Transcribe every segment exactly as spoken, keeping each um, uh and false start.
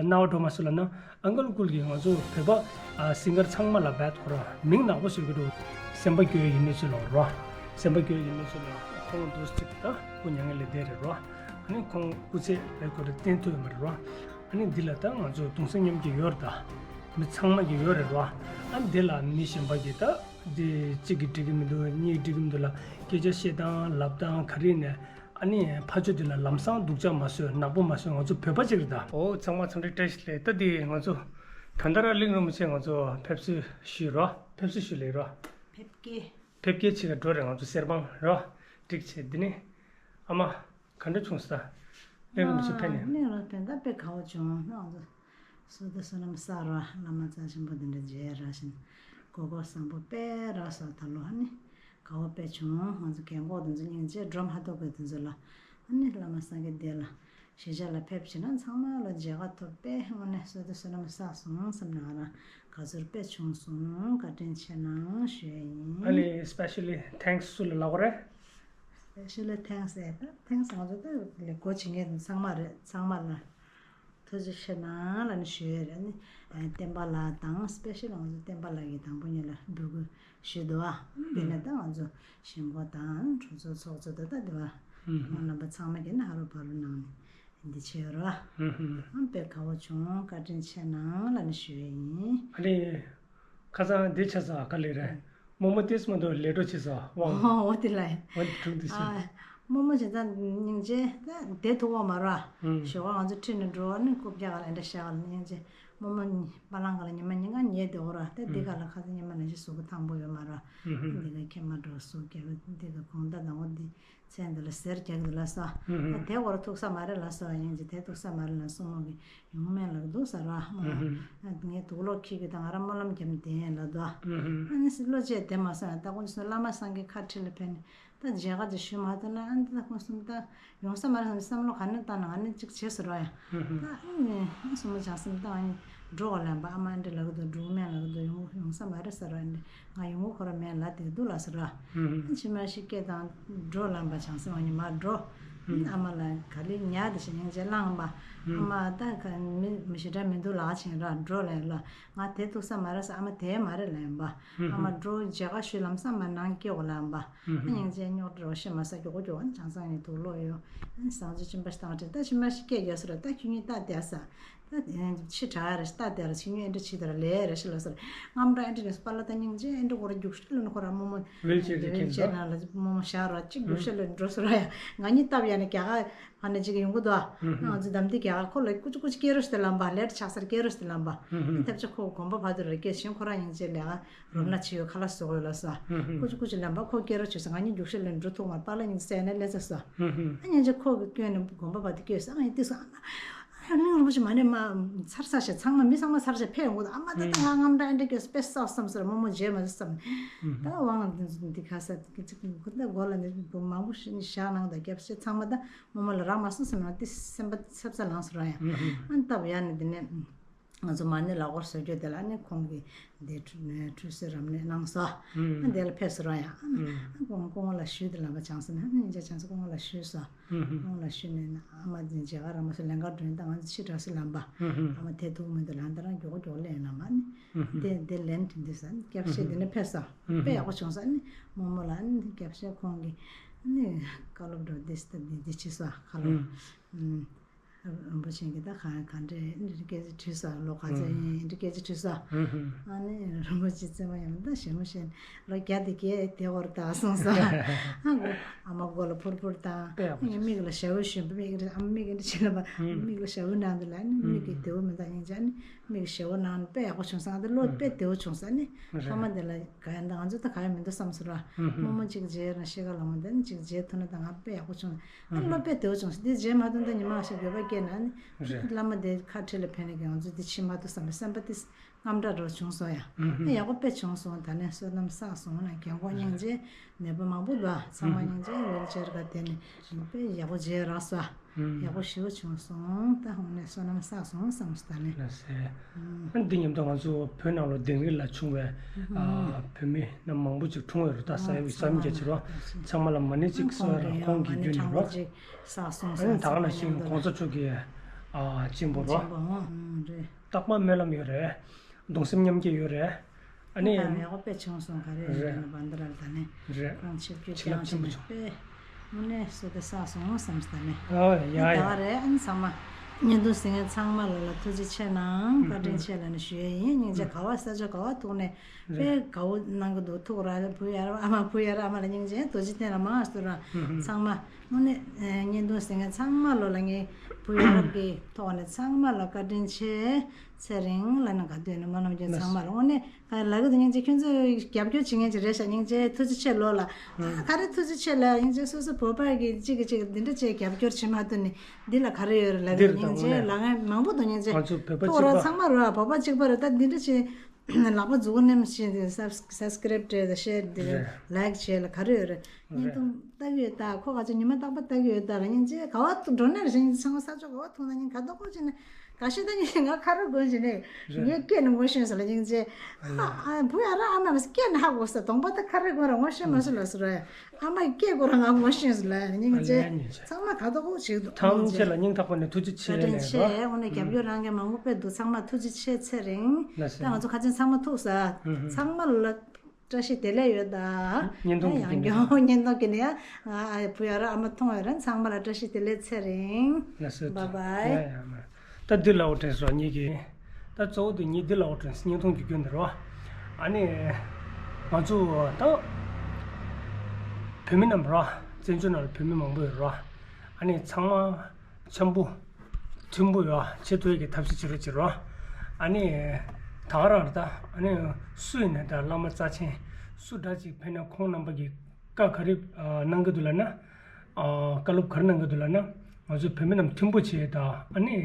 རྣ་བ་འགྲོ་མ་སོང་ལབ་ན། ཨང་ཀལ་ཀུལ་གྱིས་ང་ཚོ་བོད་པ་ཨ་སིང་གར་ཚང་མ་ལ་རྦད་ཁོ་རང་མིང་ནག་པོ་བཟོས་ཀྱི་འདུག་སེམས་པ་སྐྱོ་ཡི་ཡིན་མི་ཚོ་ལ་རོ། སེམས་པ་སྐྱོ་ཡི་ཡིན་མི་ཚོ་ལ་ཁོང་འདུག་སེ་ཅིག་ད་སྐུ་མྱ་ངན་ལས་འདས་རེད་རོ། ཨ་ནི་ཁོང་སྐུ་ཚེ་བས་ཁོ་རེ་བརྟན་ཐུབ་ཡོད་མ་རེད་རོ། ཨ་ནི་འདི་ལ་ད་ང་ཚོ་གདུང་སེམས་མཉམ་སྐྱེད་ཡོད་རེད་ད། མི་ཚང་མ་གི་ཡོད་རེད་རོ། ཨ་འདི་ལ་མི་གཞན་པ་གི་ད་འདི་གཅིག་གིས་འགྲིག་གི་མི་འདུག་གཉིས་འགྲིག་གི་མི་འདུག་ལ་སྐད་ཆ་བཤད་སྟངས་ལབ་སྟངས་ག་རེ་ནས། ཨ་ནི་ཕ་ཆོས་འདི་ལ་ལམ་སང་སྡུག་ཅག་མ་བཟོས་ནག་པོ་མ་བཟོས་ང་ཚོ་བོད་པ་ཅིག་རེད་ད། ཨོ་ཚང་མ་འཚམས་འདྲི་བཀྲ་ཤིས་བདེ་ལེགས། ད་འདི་ང་ཚོ་ད་ལྟ་ར་གླིང་རིན་པོ་ཆེ་ང་ཚོ་ཕེབས་བསུ་ཞུས་རོ། ཕེབས་བསུ་ཞུ་ལེ་རོ། ཕེབས་སྐྱེལ། ཕེབས་སྐྱེལ་ཆེ་ག་འགྲོ་རེད་ང་ཚོ་གསེར་སྦང་རོ། འགྲིག་ཆེ་འདི་ནི། ཨ་མ། ག་འདྲ་བྱུང་ས། གླིང་རིན་པོ་ཆེ་ཕེབས་ནས། གླིང་རིན་པོ་ཆེ་ཕེབས་ད་དཔེ་དགའ་བོ་བྱུང་ང་ཚོ། བསོད་བདེ་བསོད་ནམས་བསགས་རོགས། བླ་མ་རྩ་ཆེན་པོ་འདི་འདྲ་མཇལ་རོགས་ཞེས་གོ་སྐབས་བཟང་པོ་དཔེ་རག་སོང་། ད་ལོ་ཨ་ནི་དགའ་བོ་དཔེ་བྱུང་། ང་ཚོ་རྒན་གོག་དེ་ཚོ་སྙིང་རྗེ་འགྲོ་མ་ཐུབ་པའི་དེ་ཚོ་ལ་ཨ་ནི་བླ་མ་སངས་རྒྱས་འདི་ལ་གཞིས་ཆགས་ལ་ཕེབས་ཕྱིན་ན་ཚང་མ་ལ་མཇལ་ཁ་ཐོབ་པས་དངོས་གནས་བསོད་བདེ་བསོད་ནམས་བསགས་སོང་བསམ་ནས་ང་རང་དགའ་ཚོར་དཔེ་བྱུང་སོང་། བཀའ་དྲིན་ཆེ་གནང་ཞུ་ཡས་ཡིན། ཨ་ནི་specially thanks སུ་ལ་ལབ་དགོས་རེད། Specially thanks ཟེར་ད་thanks ང་ཚོ་ད་ལས་འགོ་བྱེད་མཁན་ཚང་མ་རེད། ཚང་མ་ལ་ཐུགས་རྗེ་ཆེ་གནང་ལབ་ནས་ཞུ་ཡས་རེད། ཨ་ནི་བསྟན་པ་ལགས་དང་specially ང་ཚོ་བསྟན་པ་ལགས་ཀྱིས་དང་པོ་ཉིད་ལ་འབོད་སྐུལ་ཞུས་འདུག་ཨ། དེ་ནས་ད་ང་ཚོ་གཞིས་འགོ་དང་གྲོས་ཚོགས་ཚོགས་གཙོ་ད་ད་དེ་བ་ཁོང་རྣམ་པ་ཚང་མ་གིས་ནི་ཧ་རུ་བ་རུ་གནང་ནས་འདི་བྱས་ཡོད་རེད་བ། ཨ་དཔེ་དགའ་བོ་བྱུང་། བཀའ་དྲིན་ཆེ་གནང་ལབ་ནས་ཞུ་ཡས་ཡིན། ཨ་ནི། ཁ་སང་འདི་ཆ་ཚང་ག་ལེ་རེད། རྨོ་མོ་ཏིས་མ་གཏོགས་ལས་འགྲོ་བྱེད་ས་དབང་། ཨོ་དེ་ལ་ཡིན། འོ་དེ་དྲུག་འདི་ཨ། ཟེར། རྨོ་མོ་བྱེད་ས་སྙིང་རྗེ་ད་བསྡད་ཐུབ་ཀྱི་མ་རེད། ཨུམ། ཞོགས་པ་ང་ཚོ་ཁྲིད་ནས་འགྲོ་བ་ནི་རྐུབ་བཀྱག་ལ་འདྲ་བཞག་ལ་སྙིང་རྗེ། རྨོ་མོ་པ་ལང་ག་ལ་ཉི་མ་ཉིན་གང་ཉལ་བསྡད་ཡོད་རེད། ད་འདི་ག་ལ་ཁ་སང་ཉི་མ་ནང་བཞིན་གཟུགས་པོ་ཐང་པོ་ཡོད་མ་རེད། ཨུམ། འདི་ག་ཁྱེད་མ་འགྲོ་གཟུགས་རྒྱག་འདི་ག་གོང་ད་དང་པོ་འདི། མཚན་འདི་ལ་ཟེར་རྒྱག་འདི་ལ་ས། ཨུ་ཧུ། ད་དེ་བོར་ཐུག་ས་མ་རེད་ལ་ས་ཡིན་གྱི་དེ་ཐུག་ས་མ་རེད་ལ་སོ་མོ་གི་ཡོང་མེད་ལ་འདུག་ས་ར་མོ། ཨུ་ཧུ། ངས་དུག་ལོག་ཁྱི་གི་དང་ང་ར་སྨོན་ལམ་རྒྱབ་དེ་ཡན་ལ་དོ། ཨུ་ཧུ། ཨ་ནི་སི་བློ་བཅད་དེ་མ་སོང་ཡང་ད་ཁོང་ཚོ་བླ་མ་སངས་རྒྱས་ཁ་ཁྲིད་ལ་ཕན་ནི་ད་མཇལ་ཁ་ཅིག་ཞུ་མ་ཐུབ་ན་ཨ་ནི་ད་ཁོང་གསུམ་ད་ཡོང་ས་མ་རེད་བསམ་བསམ་བློ་ག་ནས་བཏང་ན་ང་ནི་ཅིག་བྱེད་ས་ར་ཡ། ཨུ་ཧུ། ད་ཨ་ནི་སོ་མོ་བྱང་སེམས་ད་ཨ་ནི་འགྲོ་བ་ལམ་པ་ཨ་མ་འདྲ་ལ་གི་དོ་འགྲོ་མེད་ལ་གི་དོ་ཡོང་ཡོང་ས་མ་རེད་ས་ར་འདི། ང་ཡོང་གི་ཁོ་ར་མེད་ལ་དེ་འདུག་ལ་ཟེར་ར། ཕྱི་མ་ཞིག་སྐད་དང་འགྲོ་ལམ་པ་བྱང་སེམས་ཨ་ནི་མ་འགྲོ། ཨ་མ་ལ་ག་ལེ་ཉག་དེ་ཞིག་སྙིང་རྗེ་བླངས་པ། ཨ་མ་ད་ག་མི་མི་ཞེ་དྲག་མི་འདུག་ལ་ཕྱིན་ར་འགྲོ་ལ་ལ་ང་དེ་ཐུག་ས་མ་རེད་ཟེར། ཨ་མ་དེ་མ་རེད་ལ་ཡིན་པ། ཨ་མ་འགྲོ་མཇལ་ཁ་ཞུ་ལམ་སང་མ་ནང་སྐྱེ་བོ་ལ་ཡིན་པ། ཨ་སྙིང་རྗེ་རྙོག་དྲ་བ་ཤེས་མ་ས་མགྱོགས་མགྱོགས་ཨ་ནི་བྱང་སང་ནས་དུག་ལོག་ཡོད། ཨ་ནི་བཟང་ཚུལ་སྦྱིན་པ་ཞིག་བཏང་སྟེ་ད་ཕྱི་མ་ཞིག་སྐད་རྒྱག་ཟེར་ར་ད་ཁྱོད་གཉིས་ལྟ་བསྡད་ས། ད་ཕྱི་དྲགས་རེ་ལྟ་དེ་ར་ཕྱི་ཉོན་ཨེ་འདྲ་ཕྱི་དེ་ར་ལས་རེ་ཞིག་ལ་སོར། རྔམ་དྲག་ཨེ་འདྲ་ནས་སུ་པ་ལ་ད་སྙིང་རྗེ་ཨེ་འདྲ་ཁོ་ར་རྒྱུགས་ཤར་ལ་ནི་ཁོ་ར་རྨོ་མོ་ཝིལ་ཆེར་གྱི་ཝིལ་ཆེར་ནང་ལ་རྨོ་མོ་ཞག་ར་གཅིག་རྒྱུགས་ཤར་ལ་འགྲོ་སོ་ར་ཡ། ང་གཉིས་སྟབས་ཡ་ནས་རྒྱ་གར་ཕ་ནས་གཅིག་ཡོང་གི་འདུག་ང་ཚོ་འདམ་དེ་རྒྱ་གར་ཁོ་ལ་ཀུ་ཅི་ཀུ་ཅི་སྐད་རོ་ཞིག་དེ་ལམ་པ་ལེ་ཊི་ཆགས་སར་སྐད་རོ་ཞིག་དེ་ལམ་པ། ཐེབས་ཆ་ཁོ་གོམ་པ་བར་དུ་ར་སྐད་ཤིང་ཁོ་ར་སྙིང་རྗེ་ལས་ཀ་རོབ་ན་ཆེ་ཡོད་ཁ་ལག་བཟོ་དགོས་ལ་ས། ཀུ་ཅི་ཀུ་ཅི་ལམ་པ་ཁོ་སྐད་རོ་བྱོས་ས་ང་གཉིས་རྒྱུགས་ཤར་ལ་འགྲོ་ཐུབ་མ་པ་ལ་གཉིས་སད་ནས་སླེབས་ས་ས། ཨ་སྙིང་རྗེ་ཁོ་གི་སྐྱོན་ནས་གོམ་པ་བར་དུ་སྐྱོད་ས་ཨ་ཡིན་ཏི་ས་ཨ་མ། གླིང་རིན་པོ་ཆེ་མ་ནས་མ་ཚར་ཚར་ཞེས་ཚང་མ་མི་ཚང་མ་ཚར་ཞེས་ཕེབས་ཡོང་གི་འདུག་ཨ་མ་ད་ལྟ་ང་རྔམ་དྲག་ཨེ་འདྲ་སྐྱོ་དཔེ་བསགས་བསམ་ཟེར་རྨོ་མོ་རྗེས་མ་བསམ། ད་དབང་འདི་ཁ་ས་ཅིག་ཁོ་ད་མགོ་ལ་ནི་མང་པོ་ཞིག་བཞག་གནང་དང་སྐྱབས་ཤེས་ཚང་མ་ད་རྨོ་མོ་ལ་རག་མ་སོང་བསམ་ན་དེ་སེམས་པ་འཚབ་ཚ་ལངས་སོང་ར་ཡ། ཨ་ནི་ད་བ་ཡ་ནི་འདི་ནས་ང་ཚོ་མ་ཎི་ལག་སྐོར་བཟོ་རྒྱུ་དེ་ལ་ནི་ཁོང་གིས་འདི་ཁྲུས་གསོལ་རབ་གནས་གནང་སོང་། ཨ་ནི་དེ་ལ་ཕེབས་སོང་ར་ཡ། ཨ་ནི་ཁོང་སྐུ་ངོ་ལ་ཞུས་དེ་ལམ་པ་བྱང་སོང་ནས་ཨ་ནི་ཉིན་ཅག་བྱང་སོང་སྐུ་ངོ་ལ་ཞུས་སོང་། ཁོང་ལ་ཞུས་ནས་ཨ་མ་འཛིན་བྱེད་ག་ར་མ་སོ་ལན་ཀ་འགྲོ་ཡིན་ད་ང་ཚོ་ཕྱི་དྲགས་སུ་ལམ་པ། ཨ་མ་དེ་ཐུག་མི་འདུག་ལན་ད་རང་མགྱོགས་མགྱོགས་ལེན་ལ་མ་ནི། དེ་དེ་ལན་དེ་འདི་ས་སྐྱབས་ཤེས་འདི་ནས་ཕེབས་ས། དཔེ་ཡག་པོ་བྱུང་ས་ནི་རྨོ་མོ་ལ་ནི་སྐྱབས་ཤེས་ཁོང་གི་ནི་བཀའ་སློབ་འགྲོ་འདི་ས་འདི་འདི་ཕྱི་ས་ཁ་ལོ། རིན་པོ་ཆེ་གི་ད་ག་ག་འདྲས་འདི་སྐད་ཆ་དྲིས་ས་ལོ་ག་ཚོད་ཡིན་འདི་སྐད་ཆ་དྲིས་ས། ཨ་ནི་རིན་པོ་ཆེ་བཙུན་མ་ཡང་ད་ཞེ་མོ་ཞེ་ལོ་བརྒྱ་དེ་གས་དེ་བོར་ད་སོང་ས། ཨ་མ་མགོ་ལ་ཕུར་ཕུར་དང་། དཔེ་ཡག་པོ་མིག་ལ་ཞྭ་བོ་ཞོན་པ་མིག་ཨ་མ་མིག་འདི་བྱེད་ལ་བ་མིག་ལ་ཞྭ་བོ་ནང་དུ་ལ་ནི་མིག་གི་དེའུ་མི་འདང་ཡིན་ཅག་ནི་མིག་ཞྭ་བོ་ནང་དཔེ་ཡག་པོ་བྱུང་སོང་ཨ་ད་བློ་དཔེ་བདེ་བོ་བྱུང་སོང་ནི་ཐ་མ་དེ་ལ་ག་ཡིན་ད་ང་ཚོ་ད་ག་ཡང་མི་འདུག་བསམ་སོང་ར་རྨོ་མོ་གཅིག་མཇལ་ན་ཤེས་ག་ལ་མོ་འདི་ནི་གཅིག་མཇལ་ཐུབ་ན་ད་ང་དཔེ་ཡག་པོ་བྱུང་ཨ་ད་བློ་དཔེ་བདེ་བོ་བྱུང་སོང་འདི་མཇལ་མ་ཐུབ་ད་ཉི་མ་ཞིག་འགྱོད་པ་སྐྱེས་ན་ནི་བླ་མ་དེ་ཁ་ཁྲིད་ལ་ཕན་ནི་གི་ང་ཚོ་འདི་ཕྱིན་མ་ཐུབ་བསམ་པའི་སེམས་པ་དེ། རྔམ་དྲག་འགྲོ་བྱུང་སོང་ཡ། ཨ་ཡག་པོ་དཔེ་བྱུང་སོང་ད་ནས་བསོད་ནམས་བསགས་སོང་ན་རྒན་གོག་སྙིང་རྗེ་ནད་པ་མང་པོ་འདུག་ཨ་ཚང་མ་སྙིང་རྗེ་ཝིལ་ཆེར་ག་དེ་ནས་དཔེ་ཡག་པོ་མཇལ་རག་སོང་ཨ། ཡག་པོ་ཞེ་པོ་བྱུང་སོང་ད་ཧོང་ནས་བསོད་ནམས་བསགས་སོང་བསམ་སོང་ད་ནས། ལགས་སེ། ཨ་འདི་མཉམ་དུ་ང་ཚོ་བོད་ནང་ལ་དིང་རི་ལ་བྱུང་བའི་ཨ་བོད་མི་རྣམས་མང་པོ་ཅིག་འཁྲུངས་ཡོད་རེད་ད་ས་ཡ་བའི་ས་མི་རྒྱ་ཆེ་རོ་ཚང་མ་ལ་མ་ཎི་གཅིག་གསོལ་བ་ར་ཁོང་གི་རྒྱུད་ནས་རོ། ཨ་ནི་ད་ག་ནང་བཞིན་གོང་ས་མཆོག་གི་ཨ་གཅེན་པོ་རོ། རྟག་པར་སྨོན་ལམ་ཡོད་རེད། གདུང་སེམས་མཉམ་སྐྱེད་ཡོད་རེད། ཨ་ནི། ད་ཡག་པོ་དཔེ་བྱུང་སོང་། ག་རེ་རེད་རེད། ན་བན་དར་ལ་ད་ནི། རེད། ཁོང་ཆིབས་བསྒྱུར་བྱིན་རླབས་བསྐྱངས་ཆེན་པོ་བྱས་ནས་བྱུང་། དཔེ་དངོས་གནས་བསོད་བདེ་བསགས་སོང་བསམ་ས་ནས། ཨོ་ཡ་ད་ཡ། ག་རེད། ཨ་ནི་ཚང་མ་བརྙན་ཐུང་གཟིགས་མཁན་ཚང་མ་ལ་ལ་ཐུགས་རྗེ་ཆེ་གནང་། བཀའ་དྲིན་ཆེ་ལ་ནི་ཞུ་ཡས་ཡིན། སྙིང་རྗེ། ག་བ་ས་ཆ་ག་བ་ཐུག་ནས་དཔེ་རེད། དགའ་བོ་གནང་གི་འདུག་ཐུག་ར་བུ་ཡ་རབས་ཨ་མ། བུ་ཡ་རབས་ཨ་མ་ལ་སྙིང་རྗེ། རྡོ་རྗེ་གདན་ལ་མ་སུ་ར། ཚང་མ་དངོས་གནས་བརྙན་ཐུང་གཟིགས་མཁན་ཚང་མ་ལོ་ལ་ངའི་བུ་ཡ་རབས་ཀྱི་ཐོག་ནས་ཚང་མ་ལ་བཀའ་དྲིན་ཆེ། ཚེ་རིང་ལ་ནི་ག་དུས་ནས་སྨོན་ལམ་རྒྱབ། ཚང་མ་ལ་དངོས་གནས་ལ་གི་དུ་སྙིང་རྗེ། ཁྱོད་ཚོ་རྒྱབ་སྐྱོར་བྱེད་མཁན་ཅིག་རེད་ཤག་སྙིང་རྗེ། ཐུགས་རྗེ་ཆེ་ལོ་ལ། ག་རེ་ཐུགས་རྗེ་ཆེ་ལ་སྙིང་རྗེ། སོ་སོ་བོད་པ་གི་གཅིག་གི་གཅིག་འདི་འདྲ་བྱས་རྒྱབ་སྐྱོར་བྱེད་མ་ཐུབ་ནི་འདི་ལ་ག་རེ་ཡོད་རེད། ལ་གི་འདིར་དང་སྙིང་རྗེ་དངོས་གནས་ལ་ང་མང་པོ་འདུག་སྙིང་རྗེ། ང་ཚོ་བོད་པ་ཐུག་ར་གཅིག་པ། ཚང་མ་རོ་བོད་པ་གཅིག་པ་རེད། ད་འདི་འདྲ་བྱས། ལག་པ་མཛུག་གུ་མནན་བཞིན་དུ་སབ་སབ་སི་ཀི་རེབ་སྤྲད་དང་ཤེར་དེ་རེད། ལའིག་བྱས་ལ་ག་རེ་ཡོད་རེད། བརྙན་ཐུང་ལྟ་གི་ཡོད་ད། ཁོ་ག་ཚོད་ཉི་མ་རྟག་པར་ལྟ་གི་ཡོད་ད་ལ། སྙིང་རྗེ། ག་བ་འགྲོ་ན་རེ་ཞིག་ཚང་མ་ས་ཕྱོགས་ག་བ་ཐུག་ན་སྙིང་ག་དོག་གོ་བྱས་ནས་ག་ཤེད་ད་ཉིན་ང་ཁ་རུ་དགོན་བྱས་ནས་ངས་སྐད་ནས་ངོ་ཤེས་སོང་ལ་སྙིང་རྗེ། ཨ་ཨ་བུ་ཡ་ར་ཨ་མ་མ་སྐད་ནས་ཧ་གོ་ས་གདོང་པ་ད་ཁ་རུ་དགོན་ར་ངོ་ཤེས་མ་སོང་ལ་སོ་ར། ཨ་མ་སྐད་གོ་ར་ང་ངོ་ཤེས་སོང་ལ་སྙིང་རྗེ། ཚང་མ་ག་དོག་གོ་བྱེད་འདུག་ཐམས་ཅད་ལ་སྙིང་ཐག་པ་ནས་ཐུགས་རྗེ་ཆེ་བཀའ་དྲིན་ལན་ཆེ། རོགས། འོ་ན་རྒྱབ་སྐྱོར་རང་གི་མང་པོ་དཔེ་འདུག་ཚང་མ་ཐུགས་རྗེ་ཆེ། ཚེ་རིང་། ལགས་སོ། ད་ང་ཚོ་ཁ་ཆེན་ཚང་མ་ཐུག་ས། ཚང་མ་ལ་བཀྲ་ཤིས་བདེ་ལེགས་ཡོད་ད། བརྙན་ཐུང་གི་ཡང་སྐྱོ་བརྙན་ཐུང་གི་ནས་ཡང་ང་བུ་ཡ་ར་ཨ་མ་མཐོང་ཡོད་ར། ཚང་མ་ལ་བཀྲ་ཤིས་བདེ་ལེགས། ཚེ་རིང་། ལགས་སོ། བཱའི་བཱའི། ཡ་ཡ་མ། ད་འདི་ལ་འོ་དྲན་སོ་གཉིས་ཀྱི། ད་གཙོ་བོ་དེ་གཉིས་འདི་ལ་འོ་དྲན་སོ་བརྙན་ཐུང་གི་རྒྱུན་འདི་རོ། ཨ་ནི། ང་ཚོ་ད་བོད་མི་རྣམས་རོ། བཙན་བྱོལ་ནང་ལ་བོད་མི་མང་པོ་ཡོད་རོ། ཨ་ནི་ཚང་མ། འཆམ་པོ། མཐུན་པོ་ཡོད་བྱེད་ཐུབ་ཡག་གི་ཐབས་ཤེས་བྱེད་རོགས་བྱེད་རོགས། ཨ་ནི། ད་ག་རང་རེད་ད། ཨ་ནི། སུ་ཡིན་ནའི་ད་བླ་མ་རྩ་ཆེན། སུ་འདྲ་ཅིག་ཕེབས་ན་ཁོང་རྣམ་པ་གིས་བཀའ་ག་རེ་གནང་གི་འདུག་ལབ་ན། བཀའ་སློབ་ག་རེ་གནང་གི་འདུག་ལབ་ན། ང་ཚོ་བོད་མི་རྣམས་མཐུན་པོ་བྱེད་ད། ཨ་ནི།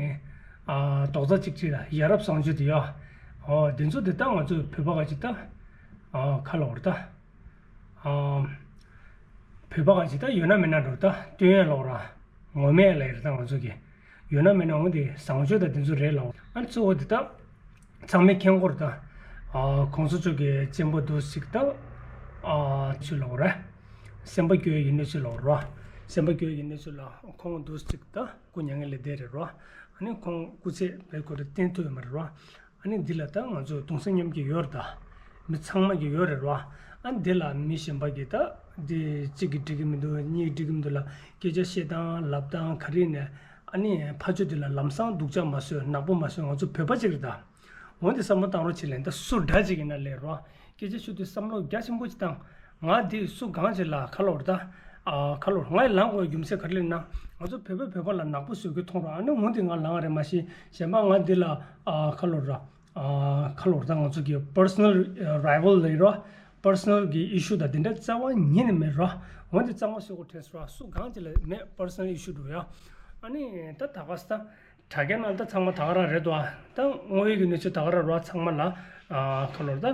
རྡོག་རྩ་གཅིག་སྒྲིལ་ཡ་རབས་བཟང་སྤྱོད་དེ་ཡོད། འོ་དེ་ཚོ་དེ་ད་ང་ཚོ་བོད་པ་ག་ཅིག་ད། ཁ་ལོ་རེད་ད། བོད་པ་ག་ཅིག་ད་ཡོད་ན་མེད་ན་འགྲོ་ད་སྟོན་ཡ་ལོག་ར། ངོ་མས་ལ་ཡིར་ད་ང་ཚོ་གི་ཡོད་ན་མེད་ན་འོང་དེ་བཟང་སྤྱོད་ད་དེ་ཚོ་རེད་ལོག་ཨ་གཙོ་བོ་དེ་ད་ཚང་མའི་ཁེངས་སྐོར་ད། གོང་ས་མཆོག་གི་གཅེན་པོ་འདུག་ཅིག་ད། ཆུ་ལོག་ར། སེམས་པ་སྐྱོ་ཡི་གནས་ཚུལ་ལོག་ར། སེམས་པ་སྐྱོ་ཡི་གནས་ཚུལ་ལ་ཁོང་འདུག་ཅིག་ད་སྐུ་མྱ་ངན་ལས་འདས་རེད་ར། ཨ་ནི་ཁོང་སྐུ་ཚེ་བའི་སྐོར་བསྟན་ཐུབ་ཡོད་མ་རེད་ར། ཨ་ནི་འདི་ལ་ད་ང་ཚོ་གདུང་སེམས་མཉམ་སྐྱེད་ཡོད་རེད་ད། མི་ཚང་མ་གི་ཡོད་རེད་རོ། ཨ་འདི་ལ་མི་གཞན་པ་གི་ད་འདི་གཅིག་གི་འགྲིག་གི་མི་འདུག་གཉིས་ཀྱི་འགྲིག་གི་མི་འདུག་ལ་སྐད་ཆ་བཤད་སྟངས་ལབ་སྟངས་ག་རེ་ནས་ཨ་ནི་ཕ་ཆོས་འདི་ལ་ལམ་སང་སྡུག་ཅག་མ་བཟོས་ནག་པོ་མ་བཟོས། ང་ཚོ་བོད་པ་གཅིག་རེད་ད། འོན་ཏེ་བསམ་བློ་བཏང་རོགས་བྱེད་ལན་ད་སུ་འདྲ་གཅིག་ཡིན་ན་ལས་རོ། སྐད་ཆ་ཤོད་དུས་བསམ་བློ་རྒྱ་ཆེན་པོ་ཅིག་བཏང་། ང་འདི་སུ་གང་ཅིག་ལ་ཁ་ལོར་ད། ཨ་ཁ་ལོར་ང་ལངས་དགོས་རྒྱུ་མཚན་ག་རེ་ལབ་ན། ང་ཚོ་བོད་པས་བོད་པ་ལ་ནག་པོ་བཟོ་གི་མཐོང་རོགས། ཨ་ནི་འོན་ཏེ་ང་ལངས་རེད་མ་གཞི་གཞན་པ་ང་འདི་ལ་ཨ་ཁ་ལོར་ར། ཨ་ཁ་ལོར་ད་ང་ཚོ་གི་པར་སོ་ནལ་རའི་ཝལ་རི་རོ། པར་སོ་ནལ་གི་ཨི་ཤུ་དང་དེ་འདྲ་རྩ་བ་ཉིད་ནས་མེད་རོ། འོན་ཏེ་གཙང་མ་བཟོ་དགོས་དྲན་སོང་ར། སུ་གང་ཅིག་ལ་མེད་པར་སོ་ནལ་ཨི་ཤུ་འགྲོ་ཡ། ཨ་ནི་ད་ད་ག་ས་ད། དྲ་རྒྱ་ནང་ད་ཚང་མ་ད་ག་རང་རེད་དོ། ད་དངོས་ཡོད་ཀྱི་གནས་ཚུལ་ད་ག་རང་རོ། ཚང་མ་ལ་ཨ་ཁ་ལོར་ད་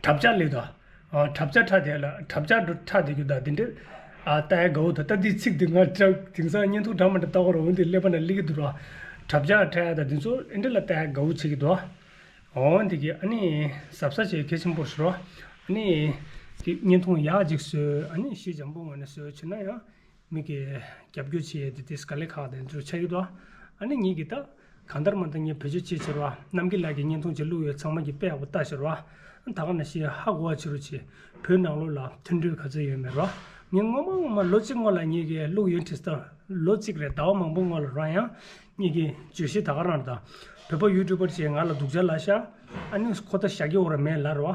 དྲ་བྱ་ལས་དོ། དྲ་བྱ་ཁྲ་དེ་ལ་དྲ་བྱ་ཁྲ་དེ་གྱུར་ད་དེ་འདྲ་ཨ་ལྟ་ཡ་དགའ་བོ་དོ། ད་འདི་ཚིག་འདི་ང་དྲ་དེང་སང་བརྙན་ཐུང་འདྲ་མ་འདྲ་ལྟ་བ་རོ། འོན་ཏེ་ཀླད་པ་ན་སླེབས་ཀྱི་འདུག་རོ། དྲ་བྱ་ཁྲ་ཡ་ད་དེ་ཚོ་ཨེ་འདྲ་ལ་ལྟ་ཡ་དགའ་བོ་བྱེད་ཀྱི་འདུག་འོ་འདི་གི་ཨ་ནི་གཟབ་གཟབ་བྱེད་གལ་ཆེན་པོ་ཞིག་རོ། ཨ་ནི་དེ་བརྙན་ཐུང་ཡག་ཅིག་བཟོས། ཨ་ནི་ཞི་འཇམ་པོ་ངོས་ནས་བཟོས་བྱས་ན་ཡང་། མི་གི་རྒྱབ་སྐྱོར་བྱེད་ཡས་དེ་དེ་དཀའ་ལས་ཁག་དེ་ཚོ་ཆགས་ཀྱི་འདུག་ཨ་ནི་ངེད་ཀྱི་ད་གང་ལྟར་མ་ལྟར་ངས་བེད་སྤྱོད་བྱེད་ཕྱིར་བ་རྣམ་རྒྱལ་ལགས་ཀྱི་བརྙན་ཐུང་ཅིག་བླུགས་ཡོད། ཚང་མ་གིས་དཔེ་ཡག་པོ་ལྟ་ཕྱིར་བ། ད་ག་ནང་བཞིན་ཧ་གོ་བ་བྱེད་རོགས་བྱེད། བོད་ནང་ལོགས་ལ་མཐུན་སྒྲིལ་ག་ཚོད་ཡོད་མེད་རོ། ངས་སྔོན་མ་སྔོན་མ་ལོ་གཅིག་སྔོན་ལ་ངེད་ཀྱིས་བླུགས་ཡོད་དྲིས་ལྟར་ལོ་གཅིག་རེད། ཟླ་བ་མང་པོ་སྔོན་ལ་རོ། ཡང་ངེད་ཀྱི་བརྗོད་གཞི་ད་ག་རང་རེད་ད། བོད་པ་ཡུ་ཊུབ་པར་ཅིག་ང་ལ་སྡུག་ཅག་ལབ་ཤག་ཨ་ནི་ཁོ་ད་བཞག་གི་ཡོད་ར་མེད་ལབ་རོ།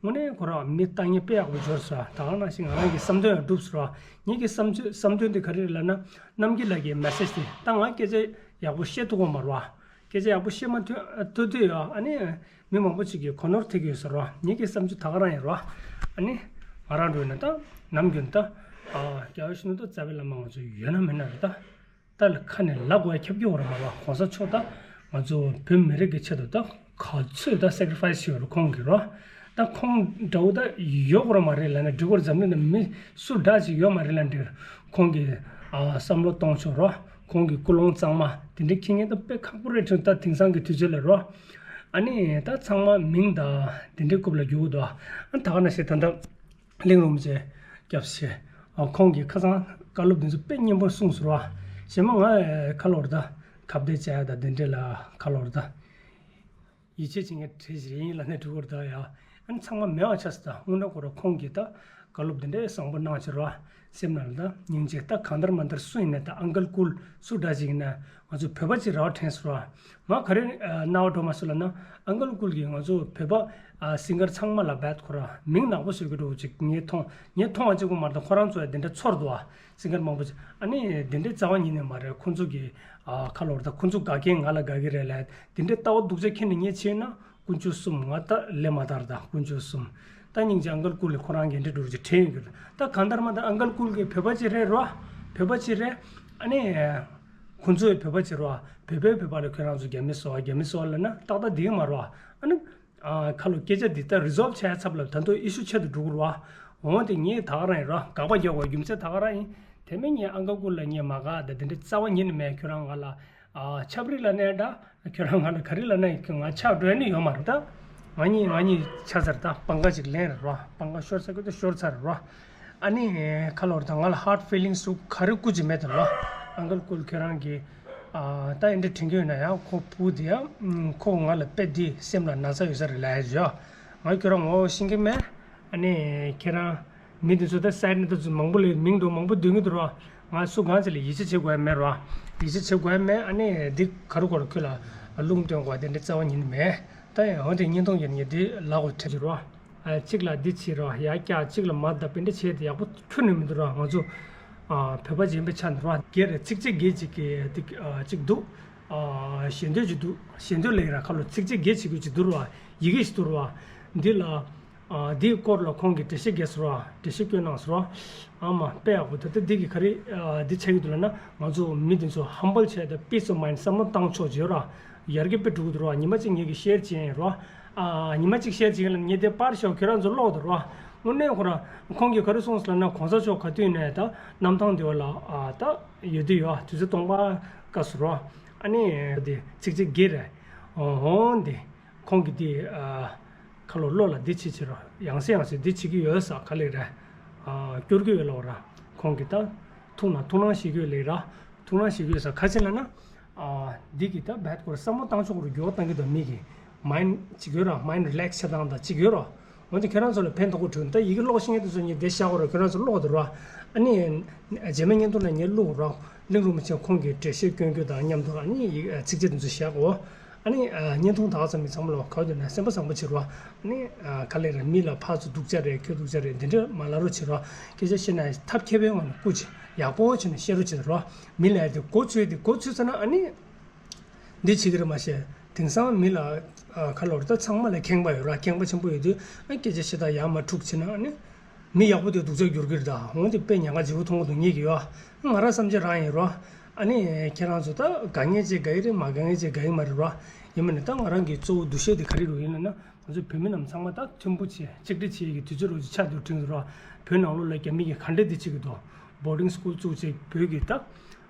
དངོས་གནས་ཁོ་རང་མི་ལྟ་ངན་དཔེ་ཡག་པོ་འབྱོར་ཟེར་བ། ད་ག་ནང་བཞིན་ང་རང་གི་བསམ་དོན་ཡང་འགྲུབ་ཟེར་བ། ངེད་ཀྱི་བསམ་ཚུལ་བསམ་དོན་དེ་ག་རེ་རེད་ལབ་ན། རྣམ་རྒྱལ་ལགས་ཀྱི་མེ་སེ་ཇི་དེ་ད་ང་སྐད་ཆ་ཡག་པོ་བཤད་ཐུབ་ཀྱི་མ་རེད་བ། སྐད་ཆ་ཡག་པོ་བཤད་མ་ཐུབ་ཐུབ་ཐུབ་ཡོད། ཨ་ནི་མི་མང་པོ་ཅིག་གིས་གོ་ནོར་ཐེབས་ཀྱི་ཡོད་ཟེར་བ། ངེད་ཀྱི་བསམ་ཚུལ་ད་ག་རང་ཡིན་རེད་བ། ཨ་ནི་ང་རང་འགྲོ་ཡིན་ན་ད་ནམ་རྒྱུན་ད་རྒྱལ་བ་ཡིད་བཞིན་ནོར་བུ་རྩ་བའི་བླ་མ་ང་ཚོ་ཡོད་ན་མེད་ན་རེད་ད། ད་ལ་ཁ་ནས་ལབ་དགོས་ཡ་ཁྱབ་ཀྱི་ཡོད་རེད་མ་རེད་བ། གོང་ས་མཆོག་ད་ང་ཚོ་བོད་མི་རིགས་ཀྱི་ཆེད་དུ་ད་ག་ཚོད་ད་སེ་ཀི་རི་ཕ་ཡི་སི་བྱས་ཡོད་རེད་ཁོང་གིས་རོ། ད་ཁོང་འདྲ་བོ་ད་ཡོད་རེད་མ་རེད་ལབ་ན་འགྲིག་གི་རེད། འཛམ་གླིང་ནང་མི་སུ་འདྲ་ཅིག་ཡོད་མ་རེད་ལབ་འགྲིག་ཁོང་གི་ཨ་བསམ་བློ་གཏོང་ཕྱོགས་རོ། ཁོང་གི་ཀུན་སློང་གཙང་མ་དེ་འདྲ་མཁྱེན་མཁན་ད་དཔེ་ཁག་པོ་རེད་དྲན། ད་དེང་སང་གི་དུས་ཚོད་ལ་རོ། ཨ་ནི་ད་ཚང་མ་མིང་ད་དེ་འདྲའི་རྐུབ་ལ་རྒྱུག་གི་འདུག་ཨ་ད་ག་ནང་བཞིན་ད་ལྟ། གླིང་རིན་པོ་ཆེ་སྐྱབས་ཆེ། ཨ་ཁོང་གིས་ཁ་སང་བཀའ་སློབ་འདི་ཚོ་དཔེ་སྙན་པོ་གསུངས་སོང་བ། གཞན་མ་ང་ཁ་ལོར་ད་ ཁ་གཏད་བཅག་ཡ་དང་དེ་འདྲས་ལ་ཁ་ལོར་ད། ཡིད་ཆེས་བྱེད་མཁན་གྲས་ཤིག་ཡིན་ལབ་ནས་འགྲོ་གི་རེད་ད་ཡ། ཨ་ནི་ཚང་མ་མེད་པ་ཆགས་སོང་ད། དངོས་གནས་ཁོ་རང་ཁོང་གིས་ད་བཀའ་སློབ་དེ་འདྲའི་བཟང་པོ་གནང་བྱས་རོ། སེམས་ནང་ལ་ད་སྙིང་རྗེ། ད་གང་ལྟར་མ་ལྟར་སུ་ཡིན་ནའི་ད་ཨང་ཀལ་ཀུལ་སུ་འདྲ་ཞིག་ཡིན་ན་ང་ཚོ་བོད་པ་ཅིག་རེད་པ་དྲན་སོང་རོ། ང་ག་རེ་རྣ་བ་འགྲོ་མ་སོང་ལབ་ན། ཨང་ཀལ་ཀུལ་གྱིས་ང་ཚོ་བོད་པ་སིང་གར་ཚང་མ་ལ་བད་ཁོ་རང་མིང་ནག་པོ་བཟོ་གི་འགྲོ་ཅིག་ངས་མཐོང་། ངས་མཐོང་བ་གཅིག་པོ་མ་རེད་ད། ཁོ་རང་ཚོ་ཡང་དེ་འདྲ་ཚོར་འདུག་ཨ། སིང་གར་མང་པོ་ཅིག་ཨ་ནི་དེ་འདྲའི་རྩ་བ་ཉིད་ནས་མ་རེད། ཁོ་ཚོ་གི་ཨ་ཁ་ལོར་ད་ཁོ་ཚོ་དགའ་མཁན་ང་ལ་དགའ་གི་རེད་ལབ། དེ་འདྲའི་ལྟ་བ་སྡུག་ཅག་ཁྱེར་ནས་ངས་བྱས་ན་དཀོན་མཆོག་གསུམ། ང་ད་ལས་མ་དར་ད་དཀོན་མཆོག་གསུམ། ད་སྙིང་རྗེ། ཨང་ཀལ་ཀུལ་ལས་ཁོ་རང་གི་འདྲ་འགྲོ་རྒྱུ་དྲན་ཡོད་གི་རེད། ད་གང་ལྟར་མ་ལྟར་ཨང་ཀལ་ཀུལ་གྱི་བོད་པ་ཅིག་རེད་རོ། བོད་པ་ཅིག་རེད། ཨ་ནི་ཁོ་ཚོའི་བོད་པ་ཅིག་རོ། བོད་པའི་བོད་པ་ལ་ཁྱོད་རང་ཚོ་རྒྱ་མི་བཟོ་བ་རྒྱ་མི་བཟོ་བ་ལབ་ན་ཏག་ཏག་འདི་གི་མ་རོ། ཨ་ནི། ཨ་ཁ་ལོ་སྐད་ཆ་འདི་ལྟར་རི་སོལབ་བྱས་ཚབ་ལ་ད་དུང་ཨི་ཤུ་ཆེ་དུ་འགྲོ་གི་རེད་བ། འོང་དེ་ངས་ད་ག་རང་ཡིན་ར། དགག་པ་རྒྱག་དགོས་རྒྱུ་མཚན་ད་ག་རང་ཡིན། དེ་མིན་ངས་ཨང་ཀལ་ཀུལ་ལ་ངས་མ་དགའ་ད་དེ་འདྲ་རྩ་བ་ཉིད་ནས་མེད། ཁྱོད་རང་ང་ལ་ཨ་ཆབ་རི་ལ་ནས་འདྲ། ཁྱོད་རང་ང་ལ་ག་རི་ལ་ནས་ང་ཆགས་འགྲོ་ནི་ཡོད་མ་རེད་ད། ང་གཉིས་ང་གཉིས་ཆ་ཚར་ད། སྤང་ཁ་ཅིག་ལེན་རེད་ར། སྤང་ཁ་ཤོར་ཚར་གི་ད་ཤོར་ཚར་རེད་ར། ཨ་ནི་ཁ་ལོར་ད་ང་ལ་ཧར་ཕི་ལིང་སུ་ག་རི་སྐུ་ཅིག་མེད་དོ་ལ། ཨང་ཀལ་ཀུལ་ཁྱོད་རང་གིས། ཨ་ད་ཨེ་འདྲ་དྲན་གྱི་ཡོད་ན་ཡང་ཁོ་བུ་དེ་ཡང་ཁོ་ང་ལ་དཔེ་འདི་སེམས་ལ་ན་ཚ་ཡོད་ས་རེད་ལབ་ཡ་ཞོ། ང་ཁྱོད་རང་ངོ་ཤེས་ཀྱི་མེད། ཨ་ནི་ཁྱེད་རང་མི་དེ་ཚོ་ད་སའེ་ཌི་ནས་ད་ཚོ་མང་པོ་ལས་མིང་འདྲ་མང་པོ་འདོན་གྱི་འདུག་ར། ང་སུ་གང་ཚེ་ལ་ཡིད་ཆེས་བྱེད་དགོས་ཡ་མེད་ར། ཡིད་ཆེས་བྱེད་དགོས་ཡ་མེད། ཨ་ནི་འདི་ག་རུ་ག་རུ་ཁྱོད་ལ་རླུང་སྟོན་དགོས་དེ་འདྲ་རྩ་བ་ཉིད་ནས་མེད། ད་ཡང་འོན་ཏེ་བརྙན་ཐུང་ཡིན་ངས་འདི་ལག་འོ་ཁྲིད་ཀྱི་ར། ཨ་གཅིག་ལ་འདི་བྱེད་རོགས། ཡར་བཀྱག་གཅིག་ལ་མར་བརྡབ་པ་འདི་བྱས་ཏེ་ཡག་པོ་ཁྱོན་ནས་མི་འདུག་རོགས། ང་ཚོ་ཨ་བོད་པ་གཞན་པའི་ཆ་ནས་རོགས། སྒེར་རེ་ཚིགས་བཅད་བརྒྱད་ཅིག་གི་འདི་ཨ་གཅིག་འདུག་ཨ་ཞེ་འདོད་ཅིག་འདུག་ཞེ་འདོད་ལས་ར་ཁ་ལོ་ཚིགས་བཅད་བརྒྱད་ཅིག་གི་ཅིག་འདུག་རོགས། ཡི་གེ་ཞིག་འདུག་རོགས། འདི་ལ་ཨ་འདིའི་སྐོར་ལ་ཁོང་གིས་འགྲེལ་བཤད་རྒྱས་སོ་རོགས། འགྲེལ་བཤད་བསྐྱོན་གནང་སོ་རོགས། ཨ་མ་དཔེ་ཡག་པོ་འདུག་ད་འདི་གི་ག་རེ་ཨ་འདི་ཆགས་ཀྱི་འདུག་ལབ་ན། ང་ཚོ་མི་འདི་ཚོ་ཧམ་བལ་བྱས་ཏེ་པིས་ཨོཕ་མའིན་བསམ་བློ་བཏང་ཕྱོགས་བརྗོད་རོགས། ཡར་རྒྱས་དཔེ་འགྲོ་གི་འདུག་རོགས། ཉི་མ་གཅིག་ངེད་ཀྱིས་ཤེར་བྱས་ཡིན་རོགས། ཨ་ཉི་མ་གཅིག་ཤེར་བྱེད་ཀྱི་ལ་ངས་དེ་པར་ཤོག་ཁྱོད་རང་ཚོ་ཀློག་དང་རོགས། དངོས་གནས་ཁོ་རང་ཁོང་གིས་ག་རེ་གསུངས་སོང་ལབ་ན། གོང་ས་མཆོག་ག་དུས་ནས་ད་གནམ་ཐང་འདི་བ་ལ་ཨ་ད་ཡོད་དུས་ཡོད་དུས་ཚོད་སྟོང་པ་སྐབས་སུ་རོགས། ཨ་ནི་དེ་ཚིགས་བཅད་བརྒྱད་རེད། འོང་དེ་ཁོང་གིས་དེ་ཨ་ཁ་ལོ་བློ་ལ་འདི་བྱེད་བྱེད་རོགས། ཡང་སེ་ཡང་སེ་འདི་བྱེད་ཀྱི་ཡོད་ས་ག་ལེ་རེད། ཨ་སྐྱོར་གྱི་ཡོད་ལ་ར། ཁོང་གིས་ད་ཐུགས་ནང་ཐུགས་སྣང་བྱེད་ཀྱི་ཡོད་ལེ་ར། ཐུགས་སྣང་བྱེད་ཀྱི་ཡོད་ས་ག་ཅི་ལབ་ན། ཨ་འདི་གི་ད་བད་སྐོར་བསམ་བློ་བཏང་ཕྱོགས་རུ་འགྱུར་བ་གཏང་གི་འདུག་མི་གི་མའིན་ཅིག་ཡོད་ར། མའིན་རི་ལེགས་བྱེད་སྟངས་དང་ཅིག་ཡོད་ར། འོན་ཏེ་ཁྱོད་རང་ཚོ་ལ་ཕན་ཐོགས་པོ་བྱུང་། ད་ཡི་གེ་ཀློག་ཤེས་མཁན་དེ་ཚོ་ངས་དེ་བཞག་གོ་ར། ཁྱོད་རང་ཚོ་ཀློག་དང་ར། ཨ་ནི་རྗེས་མའི་བརྙན་ཐུང་ལ་ངས་བླུག་ར། གླིང་རིན་པོ་ཆེ་ཁོང་གི་འགྲེལ་བཤད་སྐྱོན་རྒྱུ་དང་མཉམ་དུ་ཨ་ནི་ཡི་ཚིགས་བཅད་དེ་ཚོ་བཞག་གོ། ཨ་ནི་བརྙན་ཐུང་དག་ཙམ་མི་ཚང་མ་ལ་ག་དུས་ན་སེམས་པ་བཟང་པོ་བྱེད་ར། ཨ་ནི་ག་ལེ་ར་མི་ལ་ཕར་ཚུར་སྡུག་ཅག་རེད་ཁྱོད་སྡུག་ཅག་རེད་འདི་འདྲ་མ་ལབ་རོགས་བྱེད་ར། སྐད་ཆ་བཤད་ན་ཐབས་མཁས་པའི་ངང་ནས་སྐུ་མཁྱེན་ཡག་པོ་བྱས་ནས་བཤད་རོགས་བྱེད་ར། མི་ལ་དེ་མགོ་ཚོས་དེ་མགོ་ཚོས་ཚར་ན་ཨ་ནི། འདི་བྱེད་ཀྱི་རེད་མ་ཤེས། དེང་སང་མི་ལ་ཨ་ཁ་ལོ་རེ་ད་ཚང་མ་ལ་ཁེངས་པ་ཡོད་ར། ཁེངས་པ་ཆེན་པོ་ཡོད་དུས་ཨ་སྐད་ཆ་བཤད་སྟངས་ཡག་མ་འཁྲུག་བྱས་ན་ཨ་ནི་མི་ཡག་པོ་དེ་སྡུག་ཅག་འགྱུར་གྱི་རེད་ད། འོན་ཏེ་དཔེ་ཉེན་ཁ་ལྗིད་པོ་མཐོང་གི་འདུག་ངེད་ཀྱི་ཡོད། ང་རང་བསམ་འཆར་རང་ཡིན་རོ། ཨ་ནི་ཁྱེད་རང་ཚོ་ད་དགའ་ངེས་ཅིག་དགའ་ཡི་རེད། མ་དགའ་ངེས་ཅིག་དགའ་ཡི་མ་རེད་རོ། ཡིན་མིན་ནི་ད་ང་རང་གི་གཙོ་བོ་འདུ་ཤེས་དེ་ག་རེ་རུ་ཡིན་ལབ་ན། ང་ཚོ་བོད་མི་རྣམས་ཚང་མ་ད་མཐུན་པོ་བྱེད་གཅིག་སྒྲིལ་བྱེད་ཀྱི་དུས་ཚོད་རོ་ཅིག་ཆགས་འདུག་དྲན་གྱི་རོ། བོད་ནང་ལོགས་ལ་རྒྱ་མི་གིས་ག་འདྲས་འདི་བྱེད་ཀྱི་འདུག་བོར་ཌིང་སི་ཀུལ་བཙུགས་བྱས་བོད་ཀྱི་ད།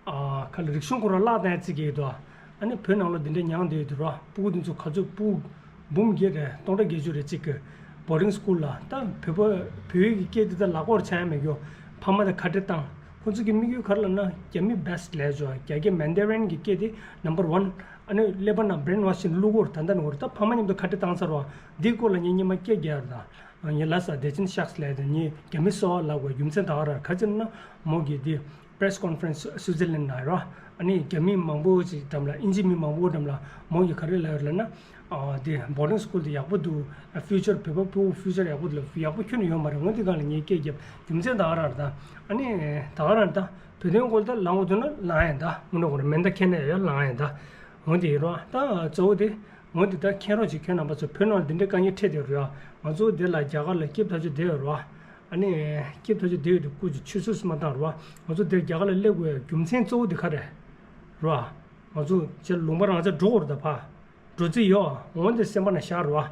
ཨ་ཁ་ལ་རིག་གཞུང་ཁོ་རང་བརླག་བཏང་ཡ་བརྩི་གི་ཡོད་དོ། ཨ་ནི་བོད་ནང་ལོགས་འདི་འདྲ་མྱངས་བསྡད་ཡོད་དུས་རོ། སྤུ་གུ་འདི་ཚོ་ག་ཚོད་སྤུ་གུ་འབུམ་བརྒྱད་རེད་སྟོང་ཕྲག་བརྒྱད་ཅུ་རེད་གཅིག་གི་བོར་ཌིང་སི་ཀུལ་ལ་ད་བོད་པ་བོད་ཡིག་གི་སྐད་འདི་ད་ལག་པར་འཆང་ཡ་མེད་རྒྱུ། ཕ་མ་དང་ཁ་བྲལ་བཏང་། ཁོ་ཚོ་གི་དམིགས་ཡུལ་ག་རེ་ལབ་ན་རྒྱ་མི་བྷེ་སི་ཊི་ལབ་ཆོག་རྒྱ་སྐད་མན་ཌ་རིན་གི་སྐད་དེ་ནམ་བར་ཝན། ཨ་ནི་ཀླད་པ་ནང་བྷི་རེན་ཝ་ཤིང་བླུག་གོ་ད་ལྟ་ནས་འོར་ད་ཕ་མ་མཉམ་དུ་ཁ་བྲལ་བཏང་ཚར་རོ། འདིའི་སྐོར་ལ་ངས་སྔོན་མ་སྐད་རྒྱག་ཡོད་ད། ངས་ལབ་ས་བདེ་ཆེན་ཤག་སི་ལབ་ཡ་དེ་ངས་རྒྱ་མི་སོ་ལབ་དགོས་རྒྱུ་མཚན་ད་ག་རང་ག་ཅི་ན་མོ་གིས་དེ་པི་རེ་སི་ཀོན་ཕ་རེན་སི་སུའི་ཛར་ལན་ནང་རོ། ཨ་ནི་རྒྱ་མི་མང་པོ་ཅིག་འགྲམ་ལ་ཨིན་ཇི་མི་མང་པོ་འགྲམ་ལ་མོ་གིས་ག་རེ་ལབ་ཡོད་ལབ་ན། ཨ་དེ་བོར་ཌིང་སི་ཀུལ་དེ་ཡག་པོ་འདུག་ཕིའུ་ཅར་བོད་པ་ཕྲུ་གུ་ཕིའུ་ཅར་ཡག་པོ་འདུག་ལབ། ཡག་པོ་ཁྱོན་ནས་ཡོད་མ་རེད། འོན་ཏེ་གང་ལ་ངས་སྐད་རྒྱབ་རྒྱུ་མཚན་ད་ག་རང་རེད་ད། ཨ་ནི་ད་ག་རང་ད་བོད་དོན་སྐོར་ད་ལངས་འོ་དུ་ན་ལངས་ཡིན་ད། དངོས་གནས་ཁོ་རང་མེ་མདའ་ཁྱེར་ནས་ཡོད་ལངས་ཡིན་ད། འོན་ཏེ་ཡིན་རོགས་ད་གཙོ་བོ་དེ། འོན་ཏེ་ད་མཁྱེན་རོགས་ཅིག་ཁྱོད་རྣམ་པ་ཚོ་བོད་ནང་ལ་འདི་འདྲའི་དཀའ་ངལ་འཕྲད་དེ་རོ། ང་ཚོ་འདི་ལ་རྒྱ་གར་ལ་སྐྱིད་ཐག་ཆོད་བསྡད་ཡོད་རོ། ཨ་ནི་སྐྱིད་ཐག་ཆོད་བསྡད་ཡོད་དེ་སྐུ་མཁྱེན་ཆུད་ཟོས་སུ་མ་བཏང་རོ། ང་ཚོ་འདིར་རྒྱ་གར་ལ་སླེབས་དགོས་ཡ་རྒྱུ་མཚན་གཙོ་བོ་དེ་ག་རེད་རོ། ང་ཚོ་ཅེ་ལུང་པ་རང་ཅག་འགྲོ་དགོས་རེད་ད་ཕ། འགྲོ་རྩིས་ཡོད། འོན་ཏེ་སེམས་པ་ན་བཞག་རོ།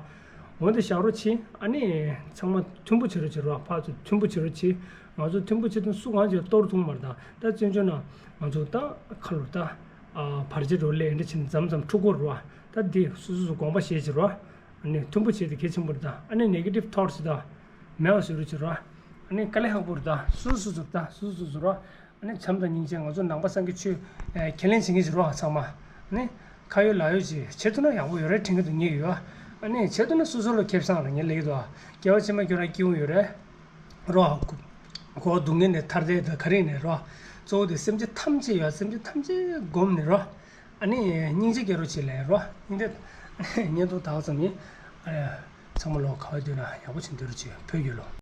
འོན་ཏེ་བཞག་རོགས་བྱེད། ཨ་ནི་ཚང་མ་མཐུན་པོ་བྱེད་རོགས་བྱེད་རོ། ཕར་ཚུར་མཐུན་པོ་བྱེད་རོགས་བྱེད། ང་ཚོ་མཐུན་པོ་བྱེད་དུས་སུ་གང་ཅིག་གཏོར་ཐུབ་མ་རེད་ད། ད་བཙན་བྱོལ་ན་ང་ཚོ་ད་ཁ་ལོ་ད་ཨ་བར་ཆད་རོ་ལས་འདྲ་བྱེད་ནས་མཚམས་མཚམས་འཁྲུག་གོ་རོ། ད་འདི་སོ་སོ་སོ་དགོངས་པ་བཞེས་བྱེད་རོ། ཨ་ནི་མཐུན་པོ་བྱེད་དེ་གལ་ཆེན་པོ་རེད་ད། ཨ་ནི་ནེ་གེ་ཊིབ་ཐོཊ་སི་ད་མེད་པ་བཟོ་རོགས་བྱེད་རོ། ཨ་ནི་དཀའ་ལས་ཁག་པོ་རེད་ད། སོ་སོ་སོ་ད་སོ་སོ་སོ་རོ། ཨ་ནི་བྱམས་དང་སྙིང་རྗེ། ང་ཚོ་ནང་པ་སངས་རྒྱས་ཆོས་ཨ་ཁས་ལེན་བྱེད་མཁན་ཞིག་རོ་ཚང་མ། ནི་ཁ་ཡོད་ལག་ཡོད་ཅིག་བྱེད་ཐུབ་ན་ཡག་པོ་ཡོད་རེད་དྲན་གྱི་འདུག་ངེས་ཡོད། ཨ་ནི་བྱེད་ཐུབ་ན་སོ་སོ་ལ་ཁེ་བཟང་རེད། ངས་ལབ་ཀྱི་འདུག་སྐྱེ་བ་ཕྱི་མ་ཁྱོད་རང་སྐྱིད་པོ་ཡོད་རེད། རོ། འཁོར་བ་སྡུག་བསྔལ་ནས་ཐར་ཐབས་དང་ག་རེ་ནས་རོ། གཙོ་བོ་དེ་སེམས་ཅན་ཐམས་ཅད་ཡོད། སེམས་ཅན་ཐམས་ཅད་བསྒོམས་ནས་རོ། ཨ་ནི་སྙིང་རྗེ་སྐྱེ་རོགས་བྱེད་ལབ་རོ། སྙིང་རྗེ་བརྙན་ཐུང་དག་ཙམ་ཡིན། ཨ་ཚང་མ་ལོ་ག་བ་འདུག་ན་ཡག་པོ་བྱེད་འདོད་རོགས་བྱེད། བོད་རྒྱལ་ལོ།